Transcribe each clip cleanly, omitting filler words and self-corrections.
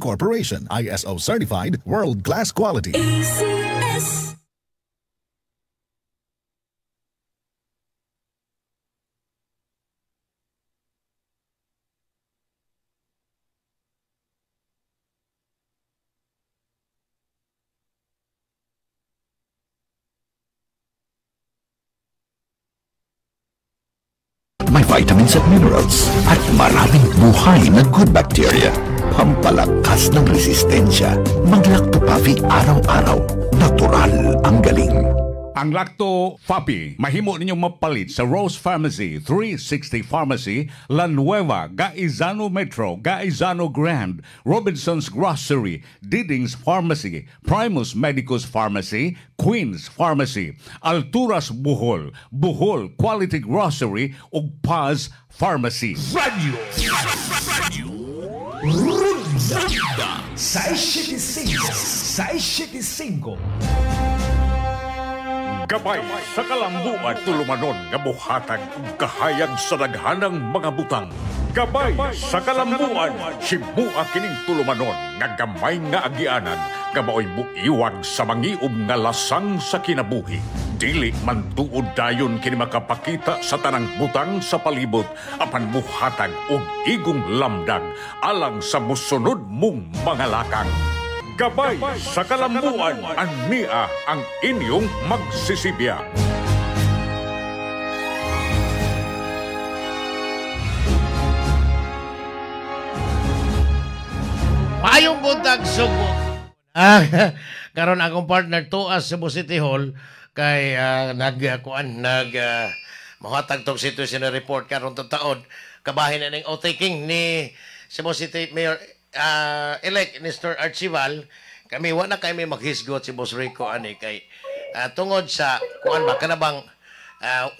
Corporation, ISO certified, world-class quality. ACS. May vitamins at minerals at maraming buhay na good bacteria. Pampalakas ng resistensya. Mag-Lacto Puffy araw-araw. Natural ang galing. Ang Lacto Fapi, mahimo ninyong mapalit sa Rose Pharmacy, 360 Pharmacy, La Nueva, Gaisano Metro, Gaisano Grand, Robinson's Grocery, Diding's Pharmacy, Primus Medicus Pharmacy, Queen's Pharmacy, Alturas Bohol, Bohol Quality Grocery ug Paz Pharmacy. Radio Ronda 675 675. Gabay sa kalambuan, tulumanon nga buhatag ug kahayag sa daghanang mga butang. Gabay sa kalambuan, simua kining tulumanon nga gamay nga agianan nga maoy muiwag sa mangiob nga lasang sa kinabuhi. Dili man tuod dayon kini makapakita sa tanang butang sa palibot apan muhatag og igong lamdag alang sa mosunod mong mga lakang. Gabay sa kalambuan, ania ang inyong magsisibya. Maayong buntag, Sugbo. Karon akong partner tuas sa Cebu City Hall kay nagkuan nag mohatag tog situation report karon tong taon kabahin na ning oath-taking ni Cebu City Mayor elect Nestor Archival. Kami wa na kay may maghisgot si Boss Rico ani kay tungod sa kuan ba kanabang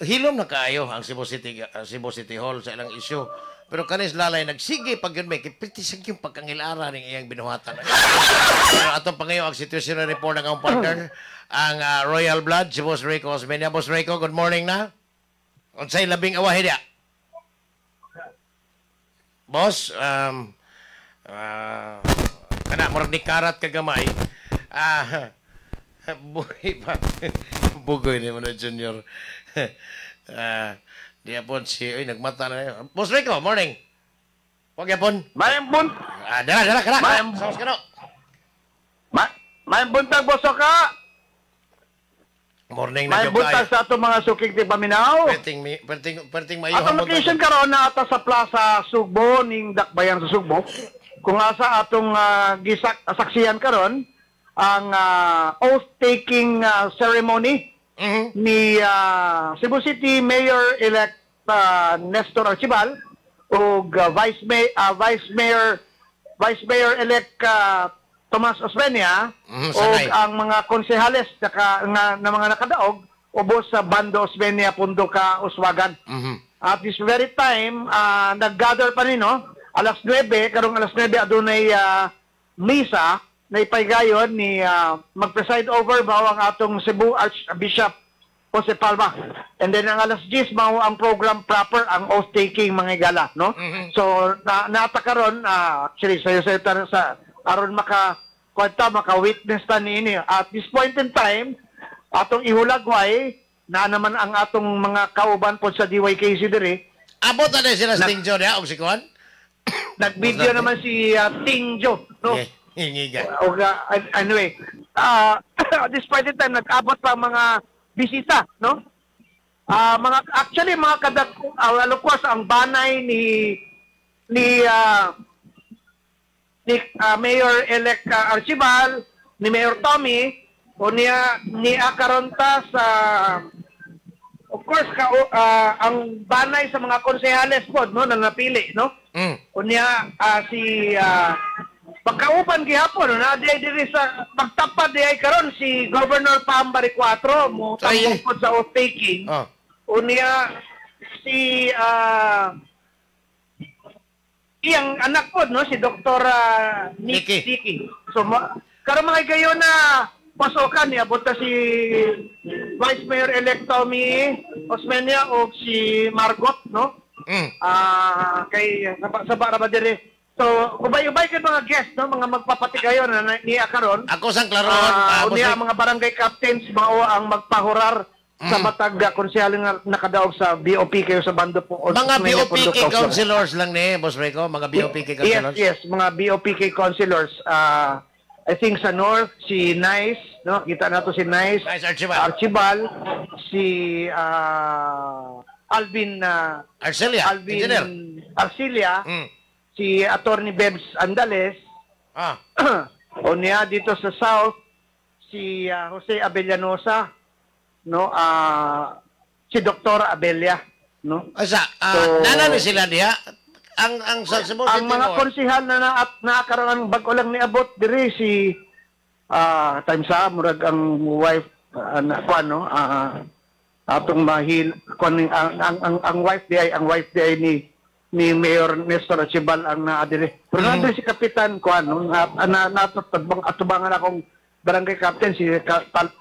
hilom na kaayo ang Cebu City Hall sa ilang issue. Pero kanis lalay nagsige pag yun may kipiti sa yung pagkangilara ng iyang binuhatan. Pero atong pangayo ang situation report ng akong partner, ang Royal Blood, si Boss Rico Osmeña. Boss Rico, good morning na. Unsay labing awahi diya? Boss, kana murag ni karat kagamay. Buhi pa. Bugoy ni mo na Junior. Di apon si, uy, nagmata na yun. Boss Rico, morning. Wag yapon. Mayang bunt. Dala, dala, kala. Sawas ka no. Mayang buntag, Boss Oka. Morning na Mayang buntag sa atong mga suking ti Paminaw. Perting mayo. Atong location karon na ata sa Plaza Sugbo, ning Dakbayan sa Sugbo. Kung asa atong saksiyan karon ang oath-taking ceremony ni Cebu City Mayor-elect Nestor Archival ug Vice Mayor-elect Tomas Osmeña ug ang mga konsehales naka, nga, na mga nakadaog ubos sa Bando Osmeña Pundo ka Uswagan. At this very time nag-gather pa nino alas 9 karong alas 9 adunay misa na ipaygayon ni mag-preside over mao ang atong Cebu Archbishop Jose Palma. And then ang alas 10 mao ang program proper, ang oath-taking mga gala, no? So naata karon actually sayo sa aron maka kwenta maka-witness ta niini. At this point in time, atong ihulagway na naman ang atong mga kauban po sa DYKC diri. Abot na sila sa Tingjo niya og si Kuan. Nag-video naman si Tingjo, no? Yeah. Hingiga. Anyway, at this point in time, nag-abot pa mga bisita, no? Mga actually mga kadak alukwas ang banay ni Mayor-elect Archival, ni Mayor Tommy, o niya ni akaronta sa of course ang banay sa mga konsehales po, no, na napili, no? O niya si pagkauban gihapon na di diri sa pagtapad di ay karon si Governor Pam Baricuatro mo tambok sa oath taking. Unya si iyang anak po, no, si Dr. Nikki. So karon mga gayon na pasokan niya abot si Vice Mayor elect Tommy Osmeña o si Margot, no? Kay saba ra ba diri. So, ubay-ubay kay mga guest, no, mga magpapatigayon na niya karon. Ako sang klarohon, Unya ang mga barangay captains mao ang magpahurar sa matag konsehal nga nakadaog sa BOPK sa bando po. Mga BOPK councilors lang ni, Boss Rico, mga BOPK councilors. Yes, mga BOPK councilors. I think sa North, si Nice, no? Kita na to si Nice. Nice Archibald. Archibald, si Alvin Arcelia, Alvin engineer. Arcilia, si Attorney Bebs Andales. O niya dito sa South, si Jose Abellanosa, no? Si Dr. Abella, no? Asa, So, nana ni sila diha. Ang sa Cebu ang City mga North. konsehal na naakaroon ang bag-o lang niabot diri si time sa murag ang wife na kuan, no, atong mahil kuan ang wife di ay ang wife di ay ni Mayor Nestor Archibald ang naa diri. Pero mm si Kapitan kuan, no, na, na, na, atubangan akong barangay captain si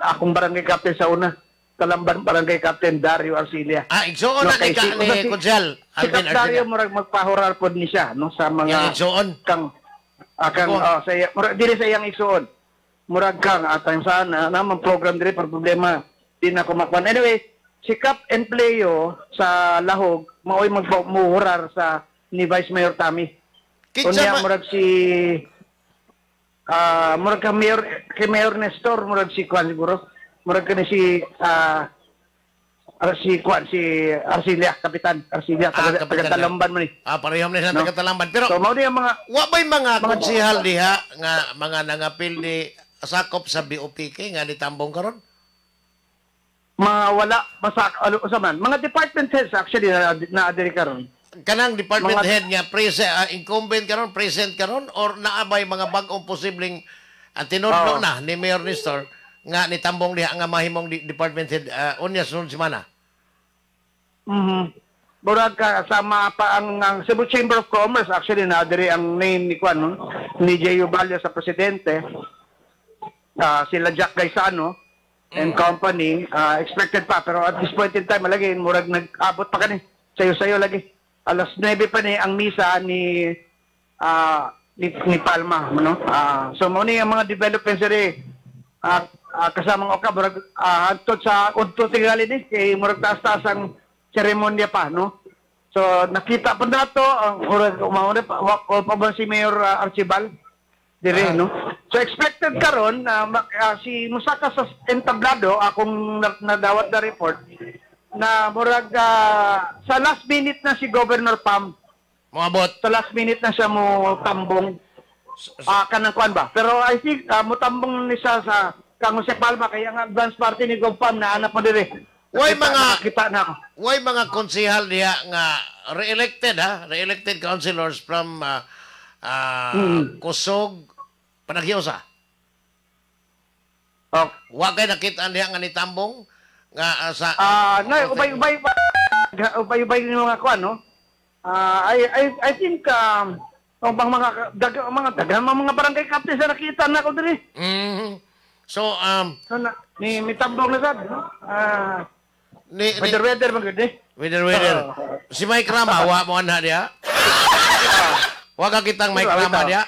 akong barangay captain sa una, Talamban Barangay Captain Dario Arcilia. Ah, igsuon No, na kay ni, ka, ni Konsehal si Alvin Kap Dario Arcilia. murag magpahurar pod ni siya, no, sa mga Yang igsuon. Kang kang oh, sa iya, murag dili sa iyang igsuon. Murag kang at time sa na naman program diri pero problema di na ko makuan. Anyway, si Cap Empleo sa Lahog maoy magmuhurar sa ni Vice Mayor Tami. Kinsa Unya murag si murag ka Mayor kay Mayor Nestor murag si Kwan siguro. Murag kani si si Kwan, si Arcilia, Kapitan Arcilia, taga, Kapitan taga Talamban man ni. Ah, pareho man sila No? taga Talamban. Pero So mao di ang mga wa ba'y mga konsehal diha nga mga nangapil ni sakop sa BOPK nga nitambong karon? Mga wala masak ano usa man. Mga department heads actually na na diri karon. Kanang department Mga head nga present incumbent karon, present karon, or naa bay mga bag-ong posibleng ang tinudlo Oo. na ni Mayor Nestor nga nitambong diha nga mahimong department head unya sunod semana? Murag ka sama pa ang Cebu Chamber of Commerce actually na diri ang name ni Kwan, no? Ni Jay Ubalio sa presidente. Sila Jack Gaisano and company, expected pa pero at this point in time lagi murag nag-abot pa kani. Sayo-sayo lagi. Alas 9 pa ni ang misa ni Palma, no? So mao ni ang mga developments diri. Kasamang oka murag hantod sa udto tingali ni kay murag taas-taas ang seremonya pa, no? So nakita pa nato ang murag mauna pa wa pa ba si Mayor Archibald dire, no? So expected karon na si Musaka sa entablado akong nadawat na report na murag sa last minute na si Governor Pam moabot. Sa last minute na siya mo tambong kanang kuan ba. Pero I think motambong ni siya sa kang Jose Palma kaya ang advance party ni Gov Pam na anak mo dire. Way Nakita mga nakita na ako. Way mga konsehal diha nga re-elected ha, re-elected councilors from Kusog, Panaghiusa. Oh. Wa kay nakita diha nga nitambong nga sa Na ubay-ubay pa ubay-ubay ni mga kuan, no? I think ang mga daghan mga barangay captain sa nakita na ako diri. So So, na, ni mitambong na sad, no? Ni, weather weather man gud eh. Weather weather. Si Mike Rama wa mo ana diha. Wa ka kitang Mike Wala, Rama wala. diha.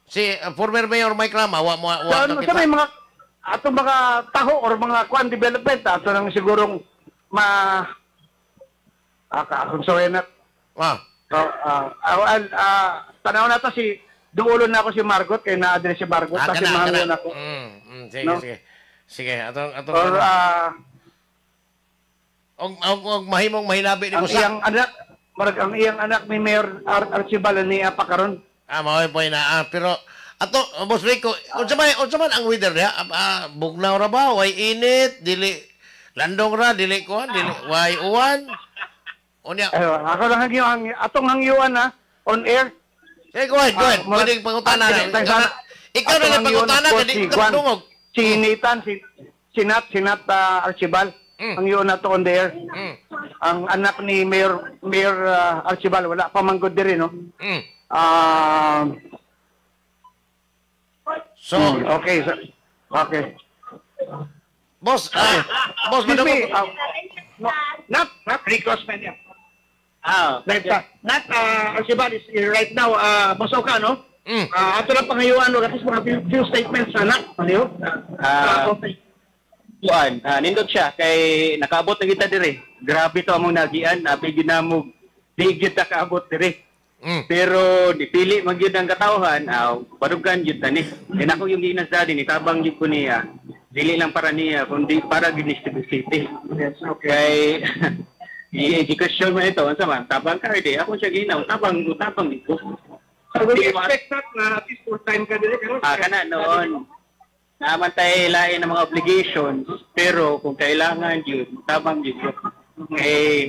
Si former Mayor Mike Rama wa mo wa So, ka ano, kita. sa may mga atong mga taho or mga kuan development ato nang sigurong ma akong sorry na. So, tanaw na to si duulo na ako si Margot kay na-address si Margot kasi Kana, mahal kana. ako. Sige, No? sige. Sige, atong atong Or og mahimong mahilabi ni ang mo sa iyang anak, marag ang iyang anak ni Mayor Archibald ni apa karon. Mao po na. Pero ato Boss Rico, unsa man ang weather diha? Bugnaw ra ba? Way init, dili landong ra, dili kuan, dili way uwan. Unya. Ay, ako lang atong hangyuan ha, on air. Sige, go ahead, go ahead. Pwede pangutana na. Ikaw na lang pangutana kay di ka madungog. Si Nathan, si Nat Archibald, ang yun na to on the air. Ang anak ni Mayor Archibald, wala pa man gud diri, no? So, okay, so, okay. Boss, boss, Excuse me, madungog. no, not Rico Osmeña. Live ta. Nat, Archibald is right now, Bosoka, no? Ato lang pangayuan, no? At least mga few statements na, Nat. Ano yun? Okay. Kuan, nindot siya kay nakaabot na kita dire. Grabe to among nagian, abi gyud namo di gyud ta kaabot dire. Pero dipili man gyud ang katawhan, barugan gyud ta ni. Kay nako yung giinas dadi ni tabang gyud ko niya. Dili lang para niya kundi para gyud ni Cebu City. Yes, okay. Kay i-question mo ito, unsa man, tabang ka di ako siya ginaw, tabang tabang dito. So, we expect that na at least full time ka dire karon. Kana noon. Naman tayo lain ng mga obligations, pero kung kailangan yun, tabang yun. Eh,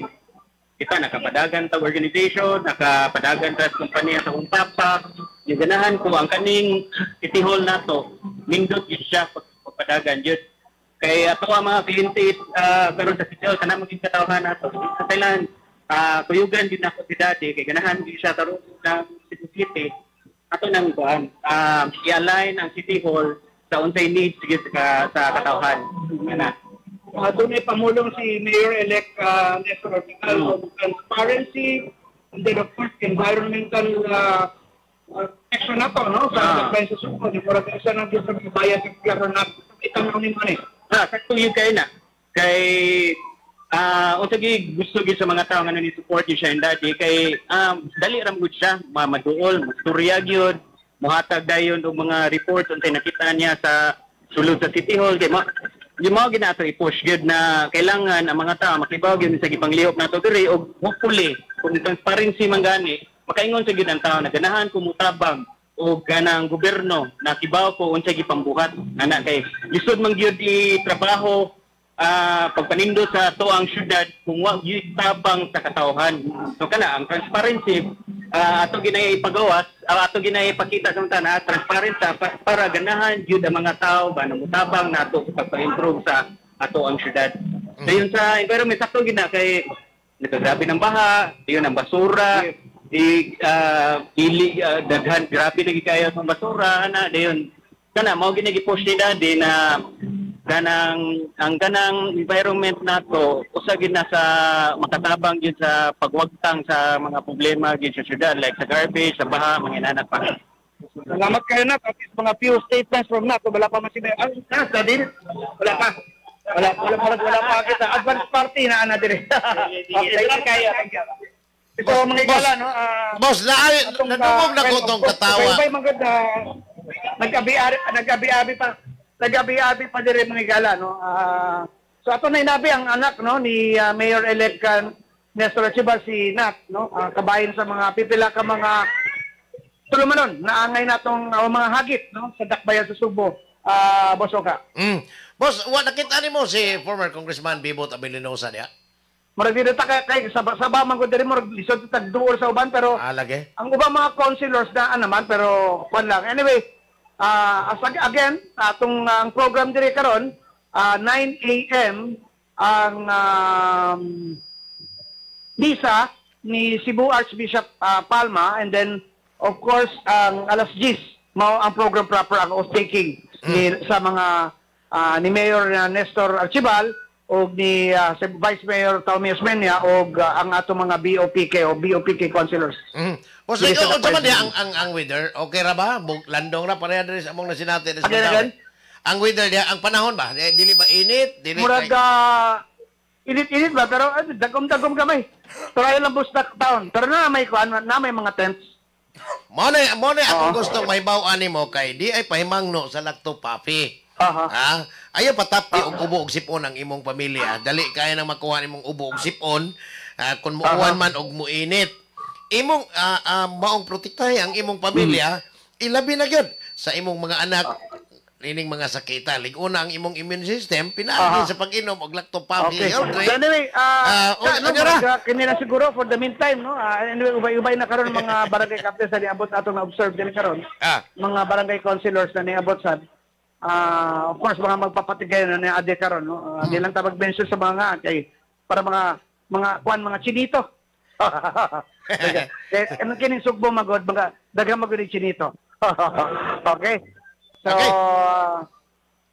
ito, nakapadagan ta organization, nakapadagan ta sa kumpanya sa kong tapak. Yung ganahan ko, ang kaning City Hall nato, nindot yun siya pagpadagan yun. Kaya ato ang mga kliyente karon sa City Hall, kanang maging katawhan nato. Sa Thailand, kuyugan din ako si Daddy, kay ganahan din siya karon ng Cebu City. Ato nang kuan, i-align ang City Hall sa unsay needs gyud sa katawhan. Ana. Doon ay pamulong si Mayor-elect Nestor Archibald on transparency and then of course environmental protection na to, no? Sa uh, sa Sugbo, di murag isa na gyud sa mga bayan sa klaro na itanaw ni man eh. Sakto yun kay na. Kay unsa gyud gusto gyud sa mga tao nga ni support gyud siya and Daddy kay dali ra gud siya, maduol, masturya gyud, mohatag dayon og mga reports unsay nakita niya sa sulod sa City Hall kay yung mga ginato i-push gyud na kailangan ang mga tao makibaw gyud sa gipanglihok nato diri og hopefully kung transparency man gani makaingon sa gyud ang tao na ganahan ko mutabang og ganang gobyerno na kibaw ko unsay gipambuhat ana kay lisod man gyud i trabaho pagpanindo sa ato ang syudad kung wa gyud tabang sa katawhan. So kana ang transparency ato ginay ipagawas, ato ginay ipakita sa mga tanan transparent ta para ganahan gyud ang mga tao ba na mutabang nato sa pagpa-improve sa ato ang syudad. Dayon sa environment sakto gid na kay nagagrabe ng baha, dayon ang basura, di dili daghan grabe lagi kayo ang basura ana dayon kana mao gini gi-push ni Daddy na kanang ang kanang environment nato usa gid na sa makatabang gyud sa pagwagtang sa mga problema gyud sa syudad like sa garbage, sa baha, mga inanak pa. Salamat kayo na at least mga few statements from Nat. Wala pa man si Mayor. Ah, Daddy? Wala pa. Wala wala wala, wala pa kita. Advance party na ana dire. Okay, thank you kayo. Thank you. So mga igala no, boss, nadungog na ko tong katawa. Bay man gud nag-abi-abi pa. Nag-abi-abi pa dire mga igala no. So ato na inabi ang anak no ni Mayor-elect Nestor Archibald, si Nat no, kabahin sa mga pipila ka mga tulumanon na angay natong mga hagit no sa Dakbayan sa Sugbo, Bosoka. Boss, wa nakita nimo si former Congressman Bibot Abelinosa diha? Murag dito ta kay sa ba man gud diri murag lisod tag duol sa uban pero lagi. Ang ubang mga councilors na naman pero kwan lang. Anyway, as again, atong ang program diri karon 9 a.m. ang misa ni Cebu Archbishop Palma and then of course ang alas 10 mao ang program proper, ang oath taking ni sa mga ni Mayor Nestor Archibald o ni Vice Mayor Tommy Osmeña o ang atong mga BOPK o BOPK councilors. Boss, Dili sa unsa man diha ang weather? Okay ra ba? Landong ra pareha diri sa among nasinati. Again? Ang weather diha, ang panahon ba? Dili ba init? Dili murag init-init ba pero dagom-dagom gamay. Pero ayo lang bus town. Pero na may kuan, na may mga tents. Mo na akong gustong mahibaw-an nimo kay di ay pahimangno sa Lacto Puffy. Ha? Ayaw patapti og ubo og sipon ang imong pamilya. Dali kaya nang makuha nimong ubo og sipon kun muuwan man og muinit. Imong maong protektahe ang imong pamilya, ilabi na gyud sa imong mga anak ining mga sakita. Lig-una ang imong immune system pinaagi sa pag-inom og Lacto Puffy. Okay. So anyway, kini na siguro for the meantime no. Anyway, ubay-ubay na karon mga barangay captains na niabot atong na-observe din karon. Mga barangay councilors na niabot sa of course mga magpapatigay na ni ade karon no. Di lang ta mag-mention sa mga kay para mga kuan mga chinito. Kay ano kining Sugbo magod mga daghang magod ni chinito. Okay. So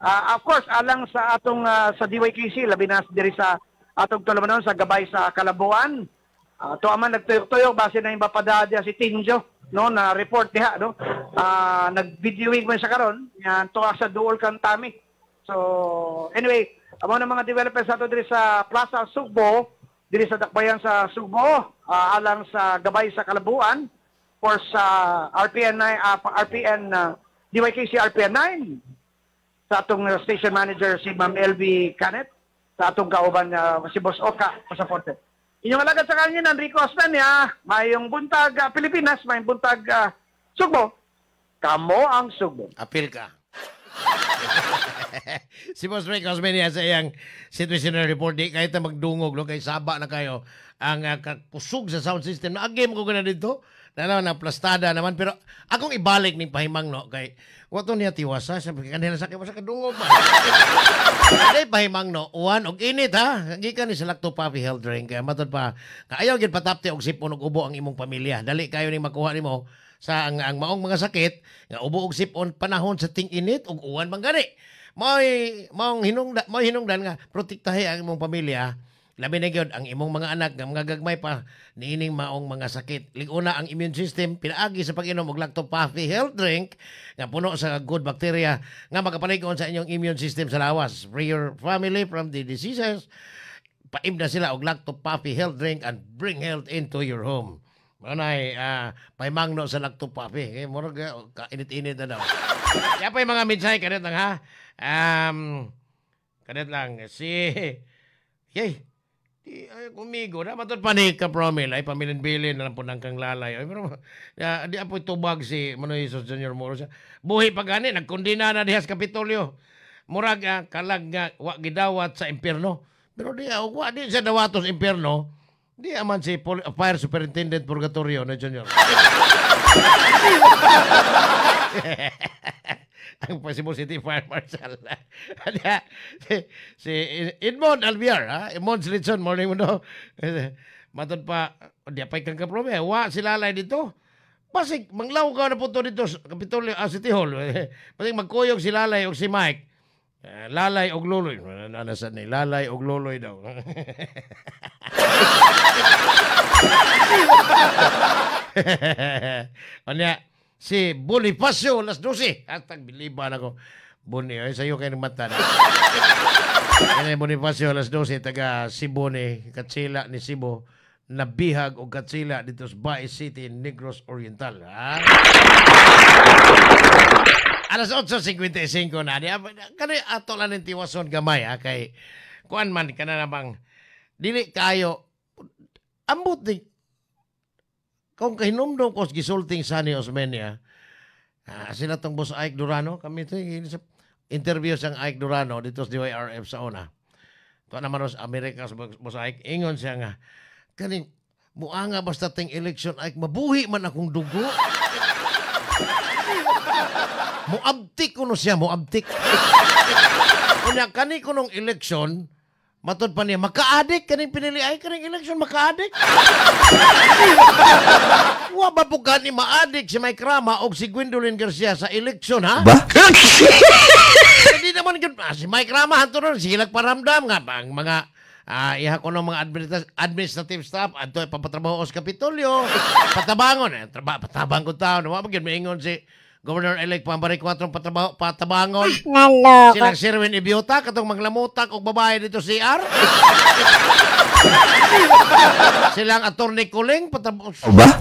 of course alang sa atong sa DYKC labi na diri sa atong tulumanon sa gabay sa Kalabuan. Tuwa man nagtuyok-tuyok base na yung papada diha si Tinjo, no, na report diha, no. Nag-videoing man siya karon, yan tuwa sa duol kang Tami. So anyway, amo na mga developers ato diri sa Plaza Sugbo, diri sa Dakbayan sa Sugbo, alang sa Gabay sa Kalabuan for sa RPN 9, RPN DYKC RPN 9, sa atong station manager si Ma'am LV Canet, sa atong kauban si Boss Oka Pasaporte. Inyong alagad sa kanya, Enrico Osmeña, mayong buntag Pilipinas, mayong buntag Sugbo. Kamo ang Sugbo. Apil ka. Si Boss Rick Osmeña sa iyang situational report, di kahit na magdungog, no, kay saba na kayo ang kusog sa sound system. Naagim ko gana dito. Na na plastada naman, pero akong ibalik ning pahimang, no, kay wato niya tiwasa sa kanila sa kay kadungog ba. Dai pahimang, no, uwan og init ha. Gikan ni sa Lacto Puffy Health Drink. Kaya matod pa kaayaw gid patapti og sipon og ubo ang imong pamilya. Dali kayo ning makuha nimo sa ang maong mga sakit nga ubo og sipon panahon sa ting-init ug uwan man gani. Maoy maong hinungdan, maoy hinungdan nga protektahi ang imong pamilya. Labi na gyud ang imong mga anak nga mga gagmay pa niining maong mga sakit. Liguna ang immune system pinaagi sa pag-inom og Lacto Puffy Health Drink nga puno sa good bacteria nga makapalig-on sa inyong immune system sa lawas. Free your family from the diseases. Paimna sila og Lacto Puffy Health Drink and bring health into your home. Mao nay pahimangno sa Lacto Puffy. Eh, murag kainit-init na daw. Kaya pa yung mga mensahe kanet lang ha. Kanet lang si Yay. Di ay kumigo na matod pa ni ka Promil ay pamilin-bilin na lang po ng kang lalay. Ay, pero di apoy tubag si Manoy Jesus Junior Moro siya. Buhi pa gani nagkondena na diha sa Kapitolyo. Murag kalag nga wa gidawat sa impierno. Pero di wa di siya dawatos impierno. Di aman si Fire Superintendent Purgatorio na Junior. Ang Cebu City Fire Marshal. Si Edmond Alviar, ha? Edmond Silitson, morning mo do. Matod pa, di pa ikang kaprobe. Wa sila lalay dito. Basig, manglaw ka na po to dito sa Kapitolyo, City Hall. Basig, magkuyog si Lalay o si Mike. Lalay og Loloy. Nanasan ni Lalay og Loloy daw. Ano si Bonifacio, alas 12. At tagbiliban ako. Boni, ay sa'yo kayo ng mata na. Yan Bonifacio, alas 12, taga Cebu ni, Katsila ni Cebu, nabihag o Katsila dito sa Bae City, Negros Oriental. Ha? Alas 8:55 na. Kani ato lang ng tiwason gamay, ha? Kay kuan man, kana namang, dili kayo, ambot ni, kung kahinumdum ko gisulting Sunny Osmeña, sila tong boss Ike Durano, kami ito, interview siyang Ike Durano dito sa DYRF sa una. Ito naman sa Amerika sa boss Ike, ingon siya nga, kaning muanga basta ting election Ike, mabuhi man akong dugo. Muabtik kuno siya, muabtik. Unya, kani kunong election, matod pa niya, maka-addict kaning pinili ay kaning election, maka-addict. Wa ba po gani ma-addict si Mike Rama o si Gwendolyn Garcia sa election, ha? Ba? Hindi naman yun. Si Mike Rama, hanto nun, sige nagparamdam nga ba, ang mga, iha ko ng mga administrative staff, adto papatrabaho sa Kapitolyo, patabangon, patabang ko tao, wa ba gyud maingon si Governor-elect Pambari 4 patrabaho, patabangon. Naloko. Silang Sherwin Ibiota, katong manglamutak og babae dito CR. Silang Attorney Kuling, patrabaho. Ba?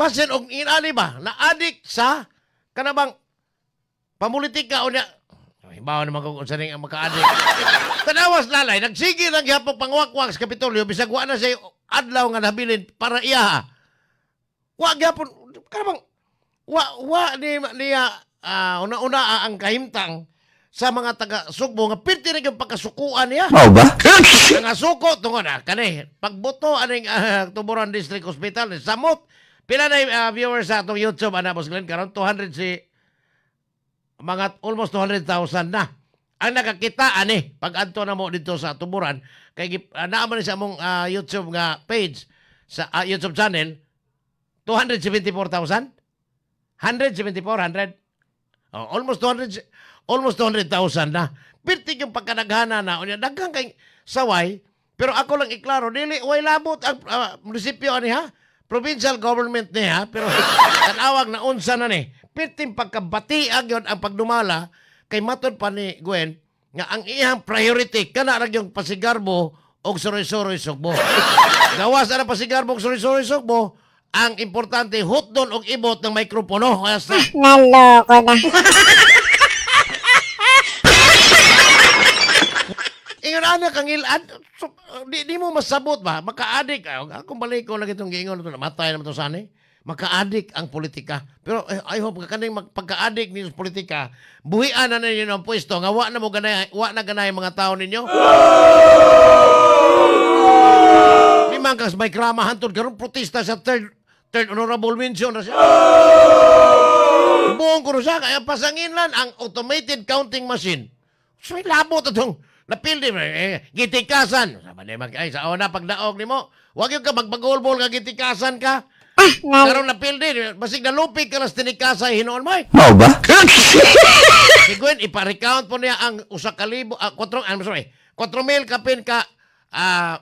Basin og inani ba, na-addict sa kanabang pamulitika o niya. Himbawa naman kung unsa ning ang maka-addict. Tanawas lalay, nagsige lang gihapon pangwakwak sa Kapitolyo, bisag wa na siya adlaw nga nabilin para iya. Wa gihapon, kanabang wa niya una-una ang kahimtang sa mga taga Sugbo nga pirti na yung pagkasukuan niya. Mao ba? Nga suko tungod na kani pagboto aning Tuburan District Hospital samot pila na viewers sa atong YouTube ana Boss Glenn karon 200 si mga almost 200,000 na ang nakakita ani pag adto na mo dito sa Tuburan kay naa man sa among YouTube nga page sa YouTube channel 274,000 174, 100. Oh, almost 200, almost 200,000 na. Pirti yung pagkadaghana na. Unya, daghang kay saway, Pero ako lang iklaro, dili way labot ang munisipyo ani ha. Provincial government ni ha, pero tanawag na unsa na ni. Piting pagkabatiag yon ang pagdumala kay matod pa ni Gwen nga ang iyang priority kana ra yung pasigarbo og suroy-suroy Sugbo. Gawas ana pasigarbo og suroy-suroy Sugbo, ang importante hotdon og ibot ng mikropono. Naloko na. Ingon ana kang ilad, so, di mo masabot ba? Makaadik. Akong balik ko lagi itong giingon ito, namatay naman ito sana eh. Makaadik ang politika. Pero I hope kaning pagkaadik ni politika, buhian na ninyo ang pwesto nga wa na mo ganay, wa na ganay mga tao ninyo. Di man kas may krama hantod karon protesta sa third honorable mention na siya. Buong ko siya kaya pasangin lang ang automated counting machine. So labot atong napildi gitikasan. Sama ni mag ay sa una pagdaog nimo, wag yung ka magbagolbol nga gitikasan ka. Karon napildi, basig nalupig ka nas tinikasa hinuon mo. Mao ba? Si Gwen ipa-recount po niya ang 1,000 4,000 kapin ka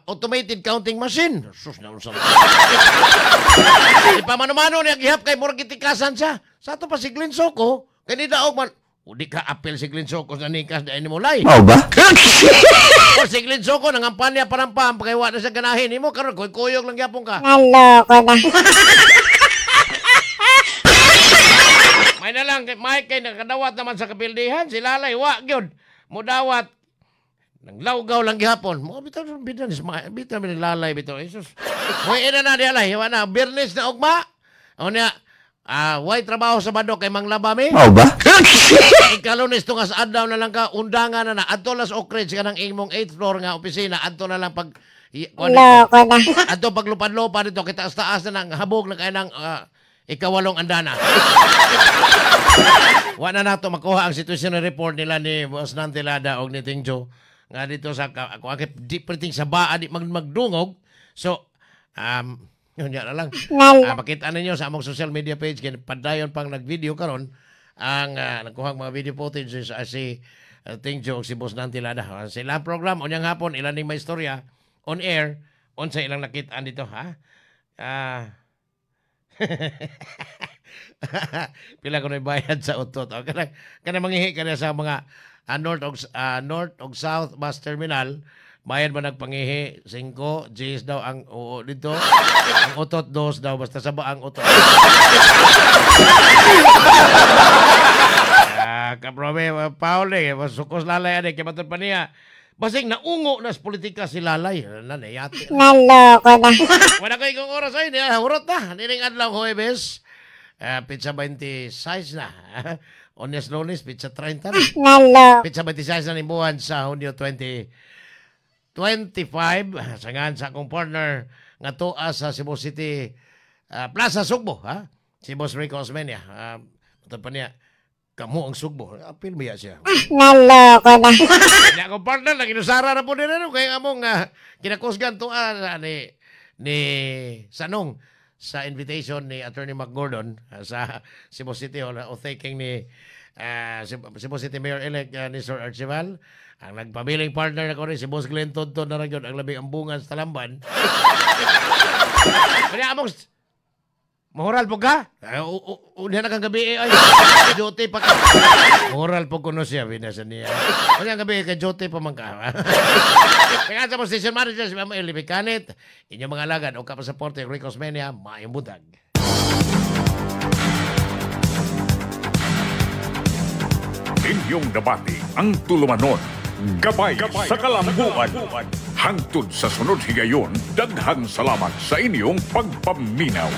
automated counting machine. Sus na unsa. Ipamano-mano niya gihap kay murag gitikasan siya. Sa ato pa si Glenn Soco, kay ni daog man di ka apel si Glenn Soco sa nikas dahil ni Mulay. Mao ba? O si Glenn Soco, nangampanya parampam, pakaiwa na siya ganahin. Imo, karon kuyog lang gyapon ka. Naloko na. May na lang, Mike, kay nakadawat naman sa kapildihan. Si Lalay, wa, gyud. Mudawat. Nanglawgaw lang gihapon. Mo, bitaw, bitaw, bitaw, bitaw, Lalay, bitaw. Jesus. Hoy, ina na, di alay. Wa na, Biyernes na ugma. O niya, way trabaho sa Sabado kay manglaba mi. Mao ba? Ikalunes tungas adlaw na lang ka undangan na na adto las Oakridge ka ng imong 8th floor nga opisina adto na lang pag loko na. Adto paglupad-lupad dito kita taas na nang habog na kay nang ikawalong andana. Wa na nato makuha ang situation report nila ni Boss Nante Lada og ni Ting Joe nga dito sa ako di printing sa baa di magdungog. So yun yan na lang. Makita ninyo sa among social media page kay padayon pang nag-video karon ang nagkuhang mga video footage si Ting Joe si Boss Nante Lada. Sa ilang program unyang hapon ilan ning may istorya on air unsa ilang nakit-an dito ha. Pila ko bayad sa utot. O, kana manghihi ka na sa mga North og South Bus Terminal. Bayad ba nagpangihi? 5, G's daw ang oo dito. Ang utot, 2 daw. Basta saba ang utot. Kaprobe, Paul eh. Sukos Lalay, ane. Kaya matod pa niya. Basing naungo na sa politika si Lalay. Nanayati. Naloko na. Wala ko ikong oras ay. Hurot na. Nining adlaw Huwebes. Pizza 26 na. Ones Lunes, pizza 30 na. Naloko. Pizza 26 na nimbuhan sa Hunyo 20. 25 sangan sa akong partner nga tuwa sa Cebu City Plaza Sugbo ha si Boss Rico Osmeña matod pa niya kamo ang Sugbo apil mo siya. Naloko na. Kaya akong partner nang inusara na po din ano kaya among kinakusgan tuwa ni Sanong sa invitation ni Attorney Mark Gordon sa Cebu City Hall o thanking ni Cebu City Mayor-elect ni Sir Archival. Ang nagpabiling partner na ko rin si Boss Glenn Tonton na rin yun, ang labing ambungan sa Talamban. Kaya among moral po ka? Una na kang gabi ay duty pa ka. Moral po kuno siya, binasa niya. Una ang gabi kay duty pa man ka. Kaya sa station manager si Ma'am Eli Picanet, inyong mga alagad o kapasaporte Rico Osmeña, maayong buntag. Inyong nabati ang tulumanon. Gabay sa kalambuan. Hangtod sa sunod higayon, daghang salamat sa inyong pagpaminaw.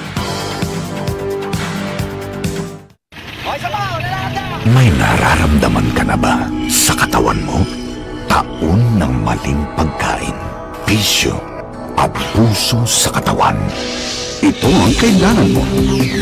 May nararamdaman ka na ba sa katawan mo? Taon ng maling pagkain, bisyo, abuso sa katawan. Ito ang kailangan mo.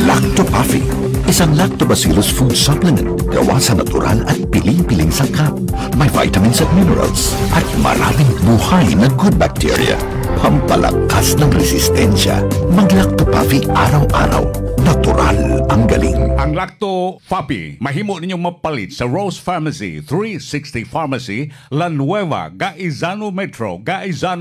Lactopuffy. Isang lactobacillus food supplement. Gawa sa natural at piling-piling sangkap. May vitamins at minerals. At maraming buhay na good bacteria. Pampalakas ng resistensya. Mag-Lactopuffy araw-araw. Natural ang galing. Ang Lactopuffy, mahimo ninyong mapalit sa Rose Pharmacy, 360 Pharmacy, La Nueva, Gaizano Metro, Gaizano